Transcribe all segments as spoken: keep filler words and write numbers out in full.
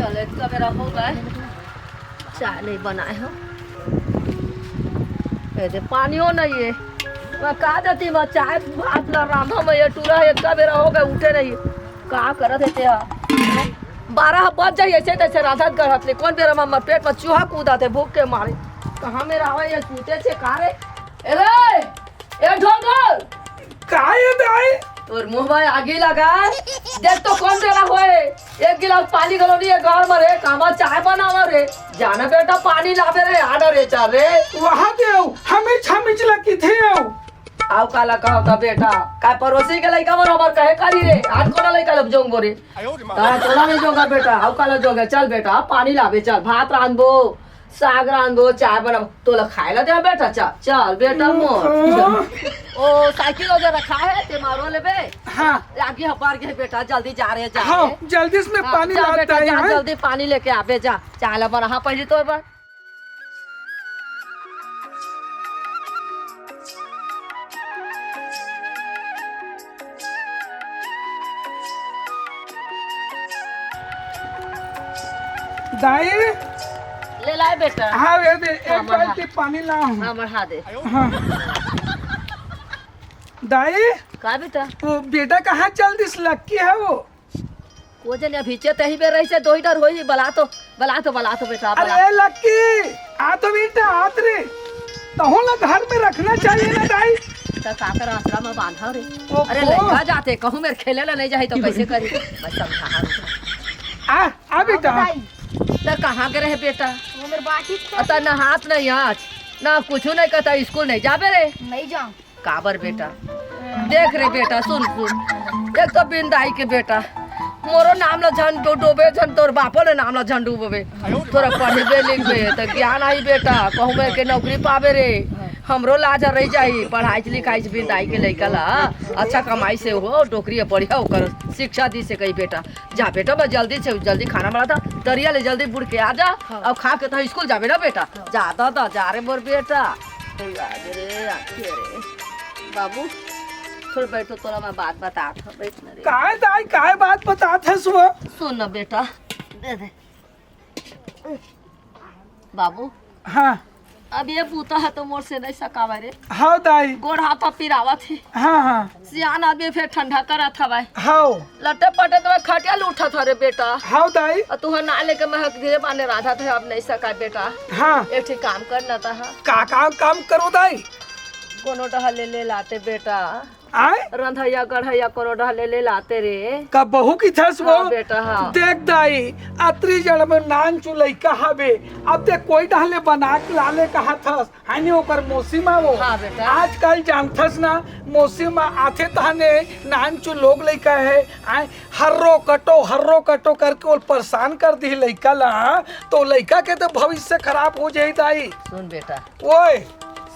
चल, इतना बेरा हो गए, चाय नहीं बनाए हो। ए दे, पानियो नहीं है। मैं का देती, मैं चाय भात ला रांधा में ये टूरा है, इतना बेरा हो गए, उठे नहीं। का करत है ते हा? बारह बज जाई, ऐसे तैसे रांधत गढ़त ले। कौन बेरा में हमर पेट में चूहा कूदत है भूख के मारे। कहाँ में रहवे ये सूते छे का रे? ए रे, ए ढोंगल, का ये दाई? तोर मुंह में आगी लगा। देख तो कौन बेरा होए। एक गिलास पानी घलो नहीं है घर में रे, कामा चाय बनावा रे। जाना बेटा, पानी लावे रे, आना रे, चल रे। वहाँ देव, हमिच हमिच लगी थे। आउ काला कहत ह बेटा, का पड़ोसी के लइका मन हमर कहे करी रे, आज कोना लइका लब जोंगबो रे। तारा तोला नहीं जोंगा बेटा, आउ काला जोंगा, चल बेटा, पानी लाबे, चल, भात रांधबो, साग रांधबो, चाय बनाबो, तोला खाए ला दे बेटा, चल, चल बेटा मोर। ओ, साइकिल ओदे रखा है, ते मारो लेबे। हाँ। आगे हबार गे बेटा, जल्दी जा रे, जा हाँ, रे। जल्दी से मैं हाँ, पानी जा लाता बेटा, है, जा, हाँ? जल्दी पानी लेके आबे, जा। चाय ला बना, हाँ, पहले तो एक बार। दाई। ले लाए बेटा। हाँ, ये दे, एक हाँ, बाल्टी हाँ। पानी लाओ। हाँ, बढ़ा दे। हाँ। दाई। का बेटा? वो बेटा कहाँ चल दिस, लक्की है वो? वो जने अभी चे तही बेर रही से दो ही डर होई, बला तो, बला तो, बला तो बेटा, बला। अरे लक्की, आ तो बेटा, आत रे। तहूँ ला घर में रखना चाहिए ना दाई। त काकर आसरा में बांधा रे। ओ अरे को। लइका जाते, कहूँ मेरे खेले ला नहीं जाही तो कैसे करी? मैं समझा। आ, आ बेटा। दाई। त कहाँ गे रहे बेटा? वो मेरे बाटी अ, त नहात नहीं आज, ना कुछ नहीं कहता, स्कूल नहीं जाबे रे। नहीं जाऊँ। काबर बेटा? देख रे बेटा, सुन, सुन। एक तो बिंदाई के बेटा, मोरो नाम ला झन डो-, डोबे झन, तोर बापो ले नाम ला झन डूबोबे। थोड़ा पढ़बे लिखबे त ज्ञान आई बेटा, कहूँ में के नौकरी पाबे रे। हमरो लाज रही जाही, पढ़ाई लिखाई से बिंदाई के लइका ला अच्छा कमाई से हो, डोकरी है बढ़िया ओकर शिक्षा दी से कही बेटा। जा बेटा, बस जल्दी से जल्दी खाना बना था, तरिया ले जल्दी बुड़ के आ जा, हाँ। और खा के तो स्कूल जाबे ना बेटा। हाँ। जा दादा, जा रे मोर बेटा। अरे रे, आखिर रे। बाबू, थोड़ा बैठो, तोला मैं बात बतात हूँ, बैठ ना रे। काय दाई, काय बात बतात हस वो? सुन ना बेटा, दे दे। बाबू, हाँ। अब ये बूता है तो मोर से नहीं सकावे रे। हाँ दाई। गोड़ हाथ पिरावत है। हाँ, हाँ। सियान आदमी फिर ठंडा करत हवाए। हाँ। लट्टे पट्टे तो मैं खटिया ले उठत हरे बेटा। हाँ दाई। और तुहर ना लेके मैं हक धीरे बाने राधा थे, अब नहीं सकाए बेटा। हाँ। एक ठे काम करना था। का काम, काम करो दाई? कोनो डहर ले, ले लाते बेटा। आय? रंधैया गढ़ैया कोनो डहर ले, ले लाते रे। का बहू की थस वो? हाँ बेटा, हाँ। देख दाई, अतरी जड़ में नान चुलई कहाबे, अब ते कोई डहर ले बना के लाले कहा थस। हानि ओकर मौसी मा वो। हाँ, बेटा। आजकल जानथस ना, मौसी मा आथे तहने नानचु लोग लइका है, आय, हर्रो कटो, हर्रो कटो करके ओल परेशान कर दिही लइका ला, तो लइका के तो भविष्य खराब हो जाही दाई। सुन बेटा, ओए।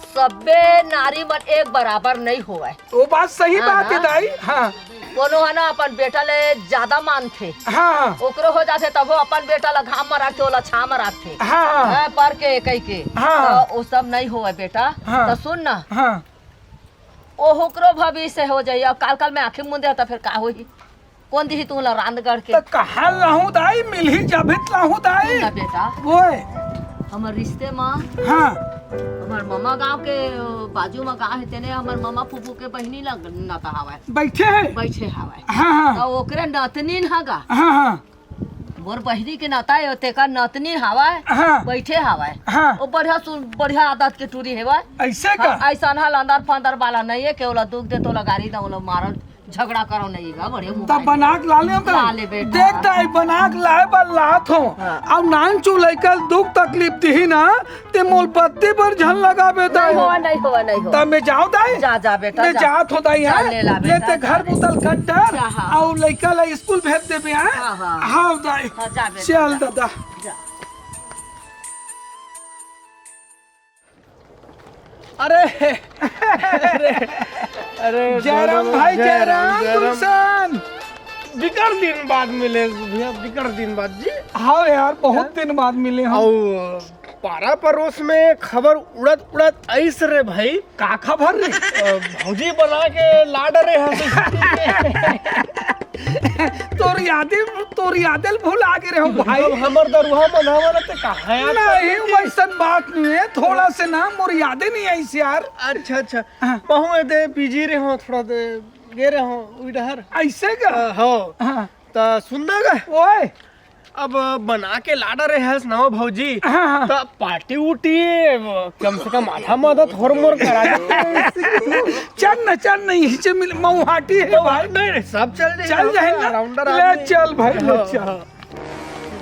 सब्बे नारी मन एक बराबर नहीं होवय। वो बात सही हाँ, बात है हाँ। दाई, हाँ। कोनो ह ना अपन बेटा ले ज्यादा मानथे। हाँ, हाँ। ओकरो हो जाथे तभो अपन बेटा ला घाम म राखथे, ओला छाँव म राखथे। हाँ, हाँ। हाँ, पर के कहि के। हाँ। त ओ सब नइ होवय बेटा। हाँ। त सुन ना। हाँ। ओ ओकरो भविष्य हो जाही। अब काल काल में आँखी मूंद देहा त फेर का होही? कोन दिही तुमला रांधगढ़ के? त कहाँ लाहूँ दाई, मिलही जाबे त लाहूँ दाई। सुन ना बेटा। ओए। हमर रिश्ते म हाँ। हमर ममा गाँव के, अ, बाजू म गाँव हे, तेने हमर ममा फूफू के बहिनी ल नता हवय। बइठे हे? बइठे हवय। हाँ, हाँ। त ओकरे नतनीन ह गा। हाँ, हाँ। मोर बहिनी के नता हे, तेकर नतनीन हवय। हाँ। बइठे हवय। हाँ। ओ बढ़िया सु-, बढ़िया आदत के टूरी हेवय। अइसे का? हाँ, अइसन ह लंदर फंदर वाला नइ हे, के ओला दुख दे, त ओला गारी दे, ओला मारन। झगड़ा करो नहीं गा, बड़े मुंह तब बना के ला ले हम ला ले बेटा। देख दाई, बना के लाए बर लात हो। हाँ। अब नानचु लइका दुख तकलीफ दिही ना, ते मोल बत्ती बर झन लगाबे दाई। नहीं होवा, नहीं होवा, नहीं होवा। तब मैं जाओ दाई? जा, जा बेटा, मैं जा। जात हो दाई, जा, हाँ? ले ला ले बेटा, ते जा घर ले। बुतल कट्टर, हाँ, हाँ। अउ लइका ला स्कूल भेज देबे, हाँ? हाँ, हाँ। हाँ दाई। हाँ, जा बेटा, चल जा। दादा। जा। अरे, अरे, अरे, जयराम भाई, जयराम, जयराम। गुलशन। बिकट दिन बाद मिले भैया, बिकट दिन बाद जी। हाँ यार, बहुत दिन बाद मिले हम। अउ पारा परोस में खबर उड़त उड़त आइस रे भाई। का खबर रे? अ, भौजी बना के ला डरे हस। तोर यादे, तोर यादे ल भुला गे रहे हूँ भाई। अब हमर दरुहा मन हवय ना, ते कहाँ याद नहीं, करबे? वैसन बात नहीं है, थोड़ा से ना मोर यादे नहीं आइस यार। अच्छा, अच्छा। हाँ। पहुँ दे, बिजी रहे हूँ, थोड़ा दे गे रहे हूँ उई डहर। ऐसे का? अ, हो। हाँ। त सुन ना गा। ओए। अब बना के ला डरे हस नवा भौजी। हाँ, हाँ। त पार्टी उटी कम से कम आधा मदद होर मोर करा दे। चल न, चल न, इही से मिल, मऊहाटी है तो भाई। नहीं, नहीं, सब चल जाए। चल जाए ना। राउंडर ले आदमी। चल भाई, ले हाँ, चल। हाँ।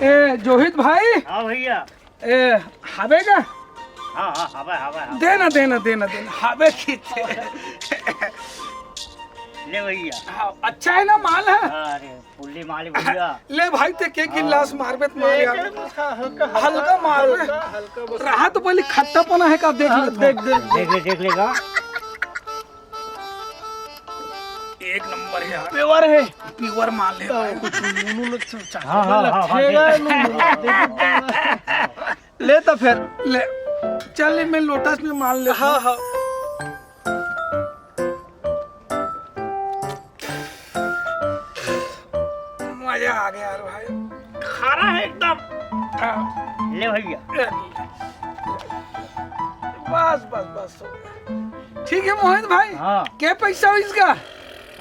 ए, जोहित भाई। हाँ भैया। ए, हावे का? हाँ, हाँ, हावे, हावे, हावे। देना, देना, देना, देना। हावे की थे। ले भैया। हाँ, अच्छा है ना माल है? हाँ, अरे, फुल्ली माल है भैया। ले भाई, ते के गिलास मारबे त मार यार। हल्का, हल्का, हल्का मार बे। हल्का, हल्का बस। रहा तो पहले खट्टापना है का, देख हाँ, ले। देख, देख। देख ले, देख लेगा। एक नंबर है यार। प्योर है। प्योर माल है तो भाई। कुछ नूनू लोग च-, चाहे हाँ, हाँ, हाँ, हाँ, लगेगा, देख। नूनू लोग, देख। ले तो फिर। ले। चल, मैं लोटस में माल ले। हाँ, हाँ। मजा आ गया यार भाई। खारा है एकदम। हाँ। ले भैया। बस, बस, बस, हो गया। ठीक है मोहित भाई। हाँ। के पैसा होइस गा?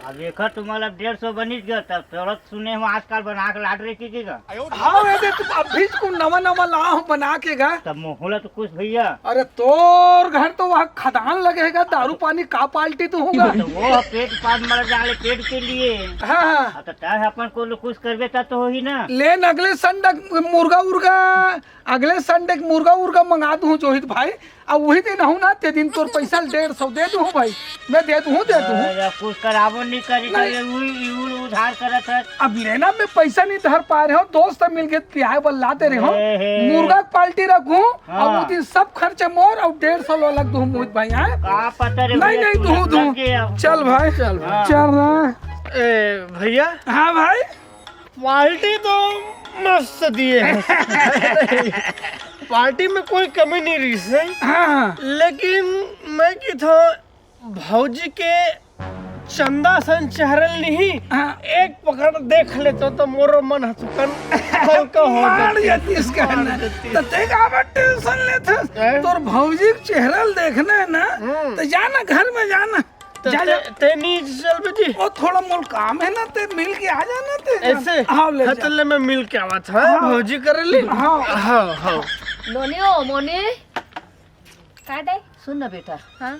अब एकर तुम्हारा डेढ़ सौ बनिस गया, तब तुरंत सुने हम आजकल बना के लाट रही थी का? हाँ, वैसे तुम अभी तुम नवा नवा ला हो बना के गा। तब मोहला तो कुछ भैया। अरे तोर घर तो वह खदान लगेगा, दारू पानी का पार्टी तो होगा। तो वो पेट पाद मर जाले पेट के लिए। हाँ, हाँ। अब तो तय अपन को कुछ करबे तब तो हो ही ना। लेन अगले संडे मुर्गा उर्गा, अगले संडे मुर्गा उर्गा मंगा दूँ जोहित भाई। अब वही दिन हूँ ना, ते दिन तोर पैसा डेढ़ सौ दे दूँ भाई, मैं दे दूँ, दे दूँ। अरे, कुछ कराबो नहीं करी तो नहीं। ये उल-, ये उल उधार करत है। अब लेना मैं पैसा नहीं धर पा रहे हो, दोस्त मिल के पियाए बर लाते रहे हो, ए, हे। मुर्गा के पार्टी रखूँ, हाँ। अब वो दिन सब खर्चा मोर और डेढ़ सौ लो अलग दूँ मोहित भाई, हाँ? का पता रे नहीं, भैया, नहीं, तू दूँ, लग दूँ। गए अब। चल भाई, चल भाई। हाँ। चल रहा। ए, भैया। हाँ भाई। पार्टी तो मस्त दिए हैं। पार्टी में कोई कमी नहीं रही से। हाँ, हाँ। लेकिन मैं की था भौजी के चंदा सन चेहरल नहीं, हाँ। एक पकड़ देख लेतो तो मोरो मन हथुकन हल्का हो मार जाती। जाती इसका मार ना। जाती। तो ते का टेंशन लेते? हैं? तोर भौजी के चेहरल देखना है ना, हम्म। तो जाना घर में जाना। तो जा, ते, जा। ते नहीं चल बेटी। ओ, थोड़ा मोर काम है ना, ते मिल के आ जाना ते। ऐसे? हाँ, ले हाँ, जा। तो ले मैं मिल के आवा था, हाँ। भौजी करे ली। हाँ। हाँ, हाँ। नोनी, ओ मोनी। का दे? सुन ना बेटा। हाँ?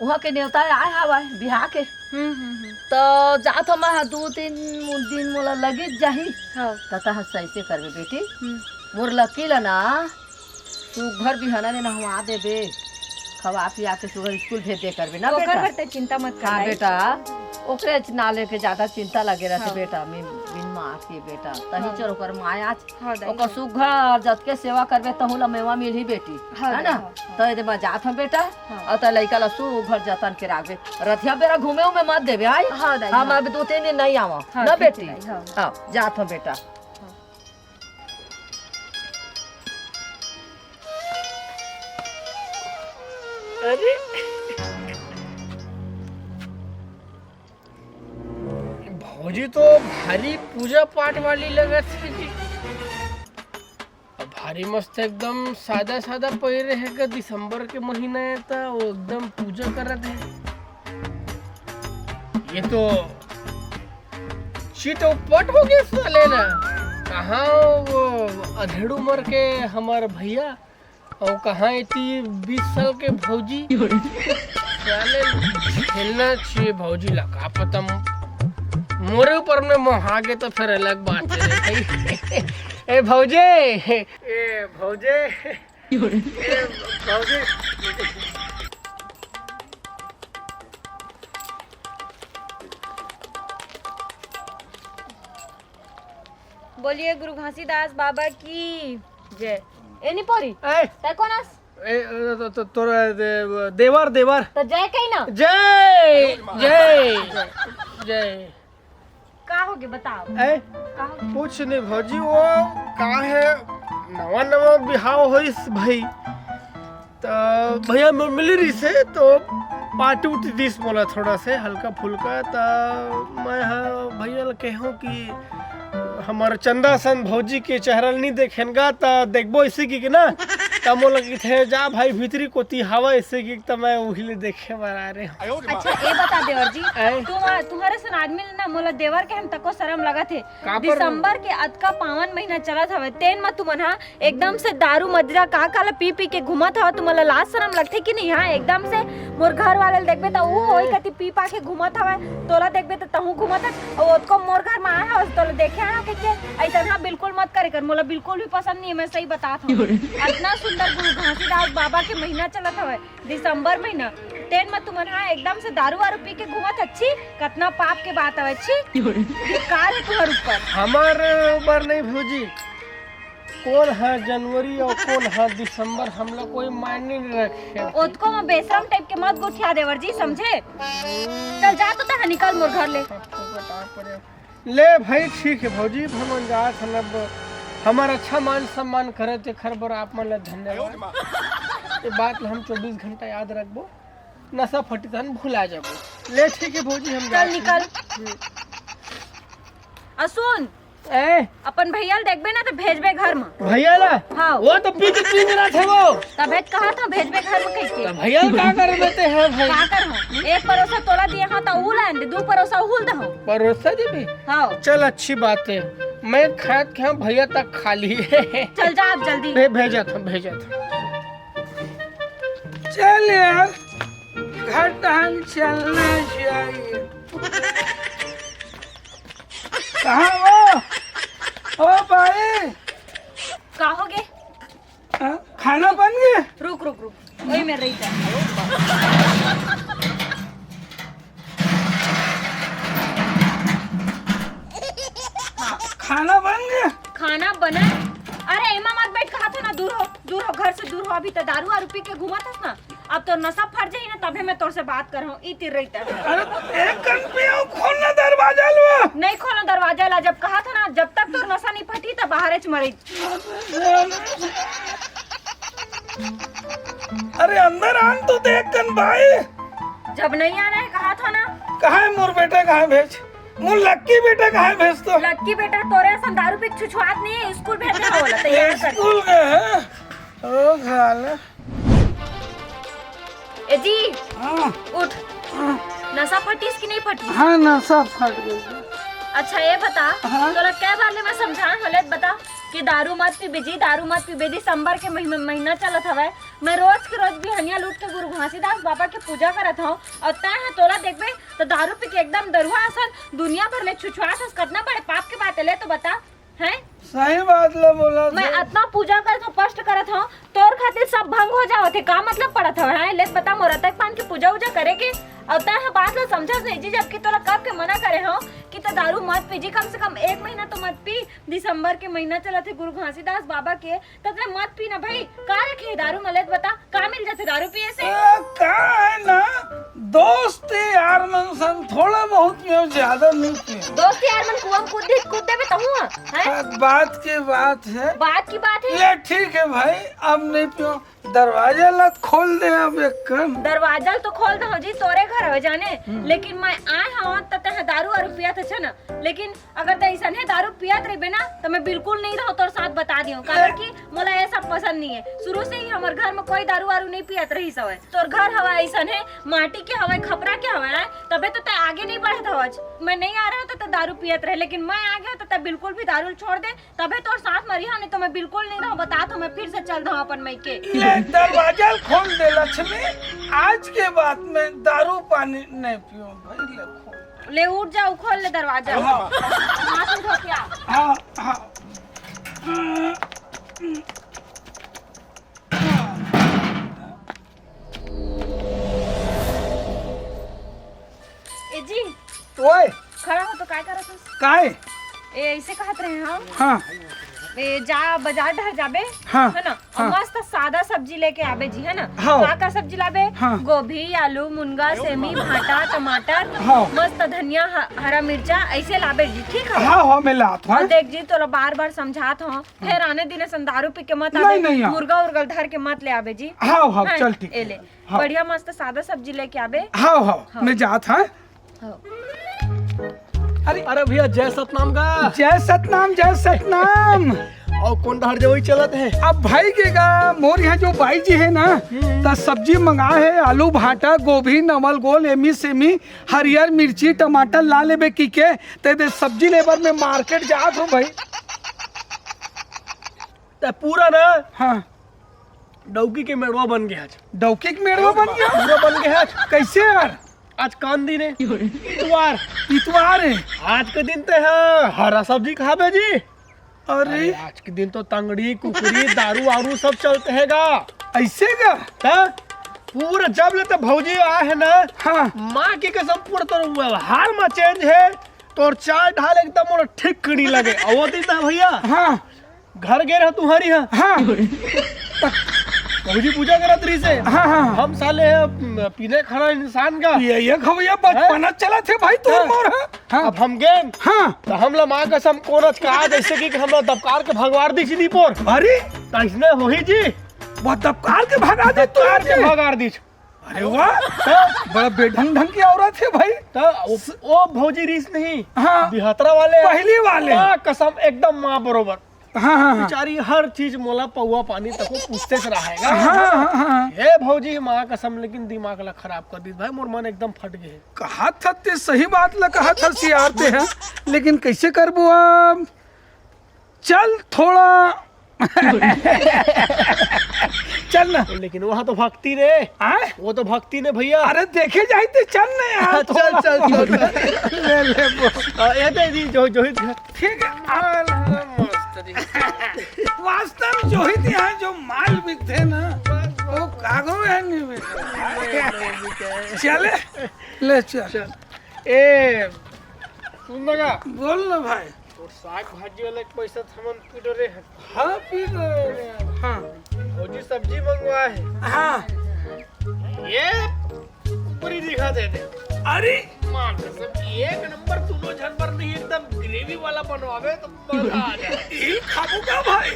वहाँ के नेवता आए हवा बिहार के। हम्म, हम्म, हम्म। तो जात हम हाँ, दो तीन दिन मोला लगी जाही। हाँ। तो तह सही से करबे बेटी। हम्म। मोर लकील ना, सुघर बिहाना में नहवा देबे, खवा पिया के सुघर स्कूल भेज दे करबे ना ओकर बेटा। बर ते चिंता मत कर हाँ भाई। बेटा, ओकरे च-, नाले के ज्यादा चिंता लगे रहते हाँ। बेटा, मिन, मिन मार के बेटा, तही हाँ। चल ओकर माया च-, हाँ दाई, ओकर हाँ। सुघर जतके सेवा करबे तहू ला मेवा मिलही बेटी, हाँ है दाई, ना? हाँ, हाँ। तो एदे मैं जात हूँ बेटा, हाँ। और तो लइका ला सुघर जतन के राखबे, रथिया बेरा घूमे उमे मत देबे, आई? हाँ दाई, हम हाँ। अब दो तीन दिन नहीं आवा, हाँ, ना ठीक है बेटी? दाई, हाँ। हाँ, जात हूँ बेटा। हाँ। अरे, भौजी तो भारी पूजा पाठ वाली लगत हे जी। अब भारी मस्त एकदम सादा सादा पहिरे हे का, दिसंबर के महीना हे त वो एकदम पूजा करत हे। ये तो चिटोपट हो गए साले ना। कहाँ वो अधेड़ उम्र के हमार भैया और कहाँ इतनी बीस साल के भौजी? साले खेलना चाहिए भौजी ला, का पता मोरे ऊपर में मोहा के तो फिर अलग बात है भाई। ए भौजे, ए भौजे, ए भौजे। बोलिए गुरु घासीदास बाबा की जय। ए नी पोरी, ए। तै कोन अस? ए, तो, तो, तोर, दे-, देवर, देवर। तो जय कही ना। जय, जय, जय। का हो गया बताओ। ए, का हो गया? कुछ नहीं भौजी, वो का है, नवा नवा बिहाव होइस भाई, त भैया मोर मिली रहिसे तो पार्टी उटी दिस मोला थोड़ा से हल्का फुल्का। त मैं ह भैया ल कहेंव कि हमर चंदा सन भौजी के चेहरा ल नी देखेन गा, त देखबो अइसे कि ना, त मोला कहिथे, "जा भाई, भीतरी कोती हवा," अइसे कि त मैं उही ले देखे बर आ रे हंव। अच्छा, ए बता देवर जी, आए? तुम, तुम्हारे सन आदमी ल ना मोला देवर कहे म तको शरम लगत हे। काबर? दिसंबर के अतका पावन महीना चलत हवे, तेन म तुमन हा एकदम से दारू मदिरा का का ला पी पी के घूमत हव, तुमन ला लाज शरम लगथे कि नहीं? हाँ, एकदम से मोर घर वाले ल देखबे त ऊ ओही कति पी पा के घूमत हवय, तोला देखबे त तहूँ घूमत हस, अउ ओतको मोर घर म आए हवस, तोला देखे आए हव कहिके। अइसन हाँ बिल्कुल मत करे कर, मोला बिल्कुल भी पसंद नहीं है, मैं सही बतात हूँ। अतना सुंदर गुरु घासीदास बाबा के महीना चलत हवय, दिसंबर महीना, तेन म तुमन हा एकदम से दारू वारू पी के घूमत हच्छी, कतना पाप के बात हवय छी। धिक्कार है तुम्हर ऊपर। हमर ऊपर नहीं भौजी, कोन ह जनवरी अउ कोन ह दिसंबर, हमला कोई मायने नहीं रखे। ओतको म बेशरम टाइप के मत गोठिया देवर जी, समझे? चल जा तो तहा निकल मोर घर ले। ले भाई, ठीक है भौजी, हमन जात हन अब। हमर अच्छा मान सम्मान करे तेखर बर आप मन ला धन्यवाद। ये बात ला हम चौबीस घंटा याद रखबो, नशा फटी तहन भुला जाबो। ले ठीक है भौजी, हम चल जात हन। निकल। हम्म। आ सुन, ए? अपन भैया ल देखबे ना त भेजबे घर म। भैया ला? हाँ। वो तो पी के पींजरा थे वो। तभे त कहा था भेजबे घर म कहिके। त भैया ल का करबे ते है भाई? का कर हो? एक परोसा तोला दिए हो त ऊ लान दे, दू परोसा उहुल दे हो। परोसा देबे? हाँ। चल अच्छी बात है, मैं खात के हम भैया तक खा लिए। चल जा अब जल्दी। भे-, भेजत हम, भेजत हम। चल यार, घर तहन चलना चाहिए। कहाँ हो? ओ भाई। का हो गे? हाँ, खाना बन गया? रुक, रुक, रुक। वही में रही जा। हाँ। खाना बन गया? खाना बना? अरे, एमा मत बैठ, कहा था ना, दूर हो, दूर हो, घर से दूर हो, अभी तो दारू वारू पी के घूमत हस ना। अब तोर नशा फट जाही ना, तभे मैं तोर से बात करहूँ। ई तीर रहिता है। अरे, एक कन पे आओ, खोलना दरवाजा लो। नहीं खोलना दरवाजा ला, जब कहा था ना, जब तक तोर नशा नहीं फटी, तब बाहर च मरे। अरे, अंदर आन तो देख कन भाई। जब नहीं आना है, कहा था ना। कहाँ है मोर बेटा, कहाँ भेज? मोर लक्की बेटा कहाँ भेज तो? लक्की बेटा तोरे असन दारू पी के छुछुआत नहीं है, स्कूल भेजे हो बोला, तैयार कर। स्कूल गए हैं? ओ साला। ए जी, हाँ। उठ। हाँ। नशा फटिस कि नहीं फटिस? हाँ, नशा फट गई। अच्छा, ये बता, हाँ। तोला कै बार ले मैं समझान होले, बता कि दारू मत पीबे जी, दारू मत पीबे। दिसंबर के महीना, महीना चलत हवय, मैं रोज के रोज बिहनिया ल उठ के गुरु घासीदास बाबा के पूजा करत हूँ, और तैं ह तोला देखबे तो दारू पी के एकदम दरुहा असन दुनिया भर ले छुछुआत हस। कतना बड़े पाप के बात है, ले तो बता। हैं? सही बात ला बोला मैं थे। अतना पूजा करत हूँ, कष्ट करत हूँ, तोर खातिर सब भंग हो जावत है, का मतलब पड़त हवे? हैं, ले बता, मोर अतक पान के पूजा उजा करे के, और तैं ह बात ला समझस नहीं जी, जबकि तोला कब के मना करे हूँ कि तो दारू मत पी जी, कम से कम एक महीना तो मत पी। दिसंबर के महीना चलत है गुरु घासीदास बाबा के, त तैं मत पी ना भाई, का रखे है दारू में, ले बता। का मिल जाथे दारू पिए से? ए, का है ना, दोस्त यार मन संग थोड़ा बहुत पियो, ज्यादा नहीं पियो। दोस्त यार मन कुआं में कूद दे, कूद देबे तहूँ, हैं? हाँ, बात की बात है। बात की बात है। ये ठीक है भाई, अब नहीं पियो। दरवाजा ला खोल दे अब एक कन। दरवाजा तो खोल दे हो जी, तोरे घर हो जाने, हम्म। लेकिन मैं आए हूँ त तैं दारू वारू पिया था ना, लेकिन अगर तैं अइसने दारू पियत रहिबे ना, त मैं बिल्कुल नहीं रहूँ तोर साथ, बता दियो, काबर कि मोला ये सब पसंद नहीं है। शुरू से ही हमर घर में कोई दारू वारू नहीं पियत रहिस हवय। तोर घर हवय अइसने, माटी के हवय, खपरा के हवय, तभे तो तैं आगे नहीं बढ़त हवच। मैं नहीं आ रहा हूँ तो तैं दारू पियत रहे, लेकिन मैं आ गया हूँ तो तैं बिल्कुल भी दारू छोड़ दे, तभे तोर साथ में रही हूँ, नहीं तो मैं बिल्कुल नहीं रहूँ। बता तो मैं फिर से चल दूँ अपन मइके। ले दरवाजा खोल दे लक्ष्मी, आज के बाद में दारू पानी नहीं पियो भाई, ले खोल। ले उठ जा, खोल ले दरवाजा। हाँ। हाथ उठा के आ। हाँ, हाँ। ए जी। ओए। खड़ा हो तो काय करत हस? काय? ए, ऐसे कहत रहे हम। हाँ। ए, जा बाजार डहर जाबे, हाँ, है ना? हाँ। मस्त सादा सब्जी लेके आबे जी, है ना? हाँ। का का सब्जी लाबे? हाँ। गोभी, आलू, मुनगा, सेमी, भाटा, टमाटर, हाँ। मस्त धनिया, ह-, हरा मिर्चा, ऐसे लाबे जी, ठीक है? हाँ, हाँ, मैं लात हूँ। और देख जी, तोला बार बार समझात हूँ, फिर आने दिन असन दारू पी के मत आबे, नहीं, नहीं, हाँ। मुर्गा उर्गा धर के मत ले आबे जी। हाँ, हाँ, हाँ, चल ठीक ए है। ले। हाँ। बढ़िया मस्त सादा सब्जी लेके आबे। हाँ, हाँ, हाँ। मैं जात हूँ। हाँ। अरे, अरे भैया, जय सतनाम का। जय सतनाम, जय सतनाम। अउ कोन डहर जवई चलत हे? अब भाई के गा, मोर यहाँ जो बाई जी हे ना, हम्म। त सब्जी मंगा हे, आलू, भांटा, गोभी, नवल, गोल, एमी, सेमी, हरियर मिर्ची, टमाटर ला लेबे की के, ते दे सब्जी लेबर में मार्केट जात हो भाई। त पूरा ना, हाँ। डौकी के मेड़वा बन गे आज। डौकी के मेड़वा बन गे? पूरा बन गे आज। कैसे यार? आज कान दिन हे, इतवार। इतवार हे। आज के दिन ते ह हरा सब्जी खाबे जी। अरे। अरे, आज के दिन तो तंगड़ी, कुकरी, दारू वारू सब चलत हे गा। ऐसे का? त पूरा जब ले त भौजी आए हे ना, हाँ। माँ की कसम, पूरा तोर व्यवहार में चेंज हे। तोर चाल ढाल एकदम मोला ठीक नहीं लगे। अउ वो दिन ना भैया, हाँ। घर गे रहा तुम्हारी यहाँ। हाँ। भौजी पूजा करत रहिसे। हाँ, हाँ। हम साले ह, पीने खाना इंसान का। ये, ये खवैया बचपना चलत हे भाई, तोर मोर, हाँ। हाँ। अब हम गेन। हाँ। त हमला माँ कसम कोन अचका, जैसे कि हमला दबकार के भगवार दीस नी पोर। अरे। त इसने होही जी। वो दबकार के भगा दे, दबकार के भगार दीस। अरे वाह, त बड़ा बेढंग ढंग की औरत हे भाई। त ओ, ओ भौजी रहिस नहीं, हाँ। बिहतरा वाले। पहली वाले। माँ कसम एकदम माँ बरोबर। हाँ, हाँ, हाँ। बेचारी हर चीज मोला पौवा पानी तको पूछतेच रहे गा। हाँ, हाँ, हाँ। हे भौजी, माँ कसम, लेकिन दिमाग ला खराब कर दीस भाई, मोर मन एकदम फट गे हे। कहत हस ते सही बात ला कहत हस यार ते ह, लेकिन कैसे करबो अब? चल थोड़ा चल ना। लेकिन वो तो भक्ति रे। आय? वो तो भक्ति ने भैया। अरे देखे जाई ते चल ना यार, चल, थोड़ा। चल, चल, चल। ले, ले, बोल। आ, ये दे दी, जो, जो ही ठीक है। आ, मस्त जी। वास्तव में जो ही यहाँ जो माल बिकथे ना, वो कागो है नहीं बिकथे। चले? ले चल। चल। ए, सुन ना गा। बोल ना भाई। तोर साग भाजी वाला के पैसा त हमन पी डरे हन। हाँ, पी डरे हन। हाँ। भौजी सब्जी मंगवाए हे। हाँ। ये ऊपरी दिखा दे दे। अरे। माँ कसम, एक नंबर। दूनों झन बर नहीं, एकदम ग्रेवी वाला बनवाबे त मजा आ जाए। ई खाबू का भाई?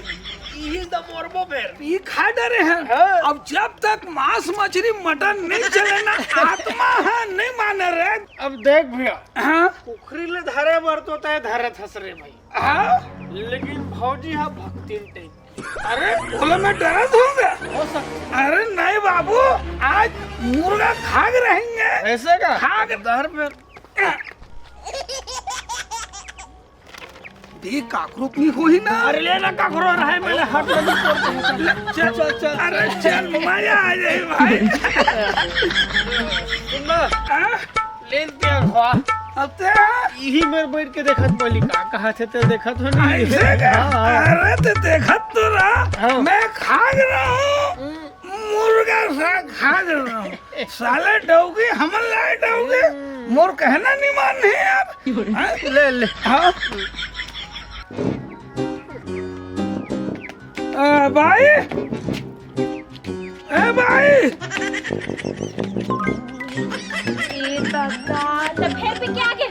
ई त मोरबो फेर। ई खा डरे हन। हाँ। अब जब तक मांस, मछली, मटन नहीं चले ना, आत्मा ह नहीं माने रे। अब देख भैया, हाँ। कुकरी ले धरे बर तो तय धरत हस रे भाई। हाँ? लेकिन भौजी हा भक्तिन टाइप। अरे, बोले मैं डरत हूँ क्या? हो सकता। अरे नहीं बाबू, आज मुर्गा खाग रहेंगे। ऐसे का? खाग। धर फिर। दी काकरो नहीं होही ना। अरे ले ना काकरो रहे, मैंने हाथ में नहीं पड़ते हैं। चल, चल, चल। अरे चल, मजा आ जाए भाई। सुन ना। हाँ? लेन ते अगवा। अब ते? इही मेर बैठ के देखत बोली का कहा थे ते देखत हो नहीं? ऐसे का? हाँ, हाँ। अरे ते देखत तो रहा। हाँ। मैं खाग रहा हूँ। हम्म। मुर्गा सा खाग रहा हूँ। साले डौकी, हमन लाए डौकी। हम्म। मोर कहना नहीं मान नहीं यार। हाँ? ले, ले। हाँ? ए, भाई। ए, भाई। ए दादा, त फेर पी के आगे?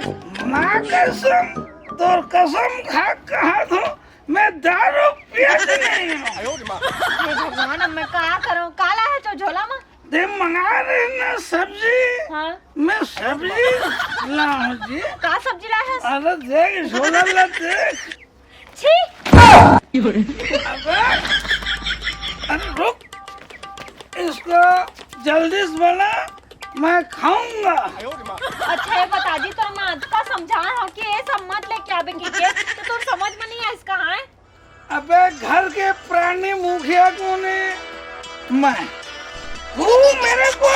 माँ कसम, तोर कसम खा कहा थो, मैं दारू पियत नहीं हूँ। हे भगवान, अब मैं का करूँ? का लाहे हो झोला में? दे मंगा रहे ना सब्जी। हाँ। मैं सब्जी लाऊं जी। का सब्जी लाए हस? अरे देख, झोला ला देख। छी! अबे, अरे रुक, इसको जल्दी से बना, मैं खाऊंगा। अच्छा, ये बता दी, तो मैं अतका समझा हूँ कि ये सब मत लेके आवे की के, तो तुम समझ में नहीं है इसका, है? अबे, घर के प्राणी मुखिया कौन है? मैं। तू मेरे को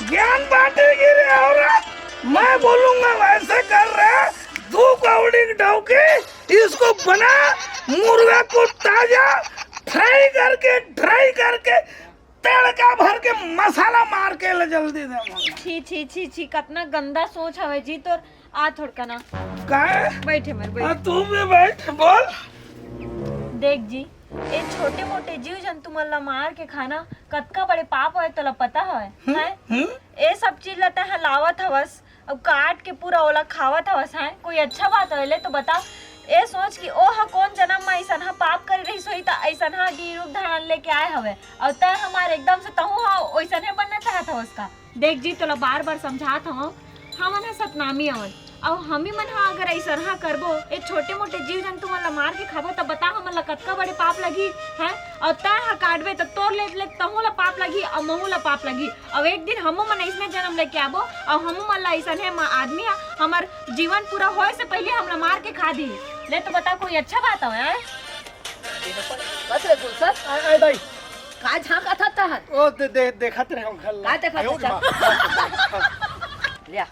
ज्ञान बांटेगी रे औरत? मैं बोलूंगा वैसे कर रहे, दू कौड़ी की डौकी, इसको बना, मुर्गा को ताजा फ्राई करके, ड्राई करके, तड़का भर के मसाला मार के ले जल्दी दे मुर्गा। छी, छी, छी, छी, कतना गंदा सोच हवे जी तोर। आ थोड़का ना। काय? बैठे मर, बैठ। हाँ, तू भी बैठ, बोल। देख जी, ए छोटे मोटे जीव जंतु मन ला मार के खाना कतका बड़े पाप होय, तोला पता होय? हम्म, हैं? हम्म। ए सब चीज ला तैं ह लावत हवस, अब काट के पूरा ओला खावत हवस, हैं? कोई अच्छा बात होय ले तो बता। ए सोच कि ओ ह कोन जन्म म अइसनहा पाप करे रहिस होही, त अइसनहा डी रूप धारण लेके आए हवय। अउ तैं हमार एकदम से तहूं ह ओइसनहे बनना चाहत हवस का? देख जी, तोला बार-बार समझात हवं, हमन ह सतनामी अवन। अउ हमी मन ह अगर अइसनहा करबो, ए छोटे मोटे जीव जंतु मन ला मार के खाबो, त बता हमन ला कतका बड़े पाप लगही, हैं? अउ तैं ह काटबे त तोर ले, ले तहूं ला पाप लगही अउ महूं ला पाप लगही। अउ एक दिन हमू मन अइसने जन्म लेके आबो, अउ हमू मन ला अइसनहे म-, आदमी ह हमर जीवन पूरा होए से पहिले हमला मार के खा दिही। ले तो बता, कोई अच्छा बात हवय, हैं? बस रे गुलशन, आय, आय दाई। का झांकत हस तहन? ओ, दे, दे, देखत रहे हम घर ला। का देखत हस? ल्या।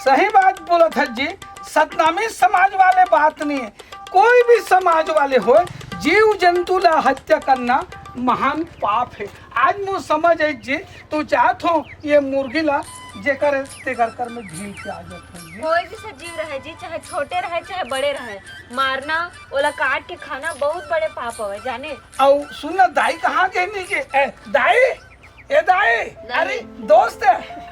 सही बात बोलत हस जी, सतनामी समाज वाले बात नहीं है, कोई भी समाज वाले हो, जीव जंतु ला हत्या करना महान पाप है। आज मोर समझ आई जी, तो चाहत हो ये मुर्गी ला जेकर तेकर कर में झील के आ जात हो जी। कोई भी सजीव रहे जी, चाहे छोटे रहे चाहे बड़े रहे, मारना, ओला काट के खाना बहुत बड़े पाप हवे जाने। अउ सुन ना दाई, कहाँ गए नहीं के? ए, दाई, ए दाई, नहीं। अरे दोस्त,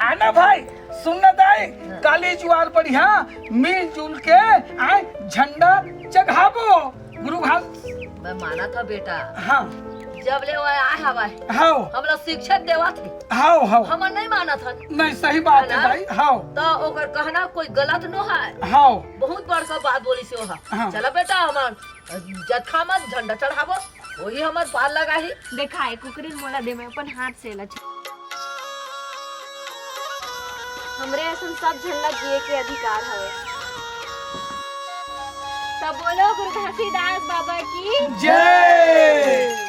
आना भाई, सुन ना दाई, हाँ। काली जुआर बढ़िया मिलजुल के आए झंडा चघाबो गुरु घास। मैं मानत हंव बेटा। हाँ। जब ले वो आए हवय, हाव। हमला शिक्षा देवत हे। हाव, हाव। हमन नहीं मानत हन। नहीं, सही बात है है ना? भाई, हाव। तो ओकर कहना कोई गलत नो है। हाव। बहुत बड़का बात बोलिस हे ओहा। हाँ। चला बेटा, हमन जतखा मत झंडा चढ़ाबो, वही हमर पार लगाही। देखा, ए कुकरी ल मोला दे, मैं अपन हाथ से ला छ-, हमरे असन सब झन ला जिए के अधिकार हवे। तब बोलो गुरु घासीदास बाबा की जय।